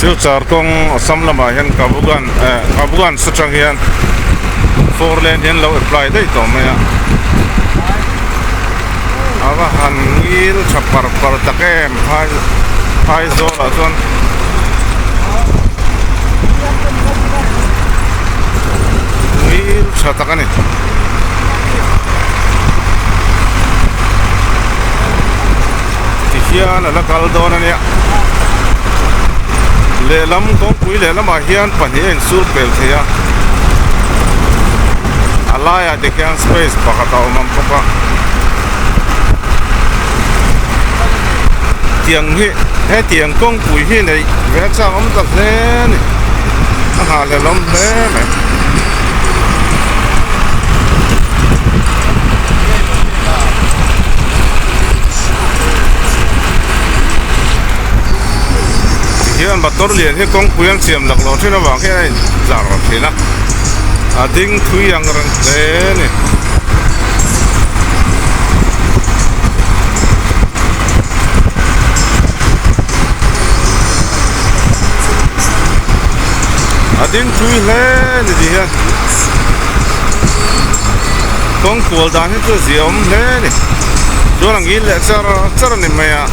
Silchar kawng Assam lamah hian Kabugan eh Kabuganj atang hian four lane hi an lo apply daih tawh mai a a va han ngil tha par par tak em phai phaizawl ah chuan ngil tha tak a ni. Tihian a la kal dawn a nia lehlam kawngpui lehlamah hian pahnih a insur pel thei a a laiah te khian space pakhat a awm ang bawk a tiang hi hetiang kawngpui hi neih ve a chak awm ta hle a ni a nghahhlelawm hle mai. Tihian motor lian hi kawngpui an siam laklawh thin avang hian a intlar thin a a ding thui ang reng hle a ni. A ding thui hle a ni tih hian kawng kual dan hi chu a ziahawm hle a ni chuan ang in leh char char a ni mai a.